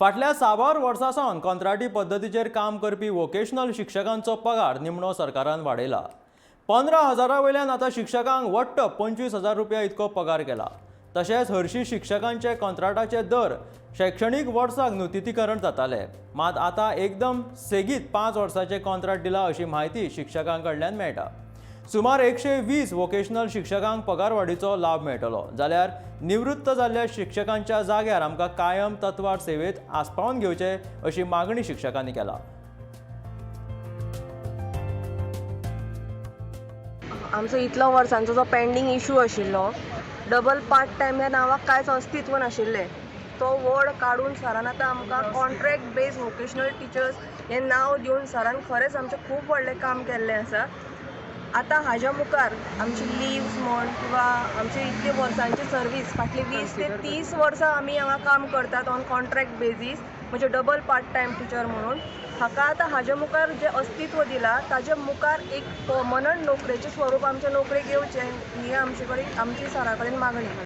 फाटल्या साबार वर्सां सावन कंत्राटी पद्दतीचेर काम करपी वोकेशनल शिक्षकांचो पगार निमणो सरकारान वाडयला. 15 हजारा वयल्यान आतां शिक्षकांक वट्ट 25,000 रुपया इतको पगार केला. तशेंच हरशी शिक्षकांचे कंत्राटाचे दर शैक्षणीक वर्साक नुतनीकरण जाताले, मात आतां एकदम सेगीत 5 वर्साचे कॉन्ट्राक्ट दिला अशी म्हायती शिक्षकां कडल्यान मेळटा. सुमार 120 वोकेशनल शिक्षकांक पगारवाडीचो लाभ मेळटलो, जाल्यार निवृत्त जाल्ल्या शिक्षकांच्या जाग्यार आमकां कायम तत्वार सेवेत आस्पावन घेवचे अशी मागणी शिक्षकांनी केला. आमचो इतलो वर्सांचो जो पेंडींग इशू आशिल्लो, डबल पार्ट टायम ह्या नांवाक कांयच अस्तित्व नाशिल्लें, तो वर्ड काडून सरान आतां आमकां कॉन्ट्रॅक्ट बेज वोकेशनल टिचर्स हें नांव दिवन सरान खरेंच आमचें खूब व्हडलें काम केल्लें आसा. आतां हाज्या मुखार आमची लिव्स म्हण किंवा आमची इतली वर्सांची सर्वीस, फाटली 20 ते 30 वर्सां आमी हांगा काम करतात ऑन कॉन्ट्रॅक्ट बेजीस, म्हणजे डबल पार्ट टायम टिचर म्हणून, हाका आतां हाज्या मुखार जें अस्तित्व दिलां, ताजे मुखार एक पर्मनंट नोकरेचें स्वरूप आमच्या नोकरेक येवचें ही आमचे कडेन, आमची सरा कडेन मागणी.